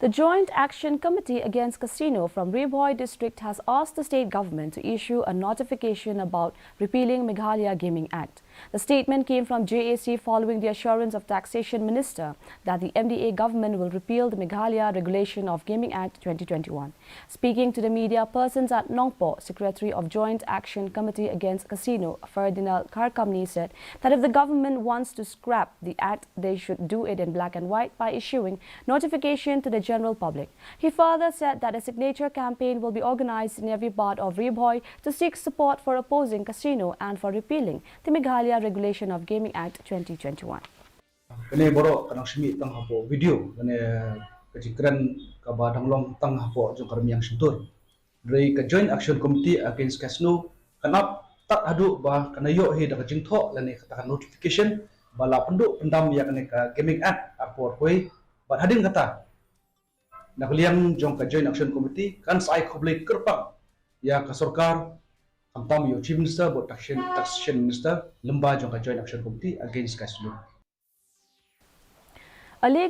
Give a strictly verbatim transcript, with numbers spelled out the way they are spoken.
The Joint Action Committee Against Casino from Ri Bhoi district has asked the state government to issue a notification about repealing Meghalaya Gaming Act. The statement came from J A C following the assurance of Taxation Minister that the M D A government will repeal the Meghalaya Regulation of Gaming Act twenty twenty-one. Speaking to the media persons at Nongpoh, Secretary of Joint Action Committee Against Casino, Ferdinand Kharkamni, said that if the government wants to scrap the act, they should do it in black and white by issuing notification to the general public. He further said that a signature campaign will be organized in every part of Ri Bhoi to seek support for opposing casino and for repealing the Meghalaya Regulation of Gaming Act twenty twenty-one. Kane baroh ka nang shimih tang hapoh video, kane ka jingkren kaba dang long tang hapoh jong ka rmiang shyntur. Hynrei ka Joint Action Committee Against Casino kan ap tad haduh ba kan ïoh hi da ka jingthoh lane kata ka notification ba la pynduh pyndam ïa kane ka Gaming Act arphew arphew wei, bad hadien kata na ka liang jong ka Joint Action Committee kan sa ai khublei kyrpang ïa ka sorkar, khamtam ïa u Chief Minister bad Taxation, Taxation Minister lyngba jong ka Joint Action Committee Against Casino. A legal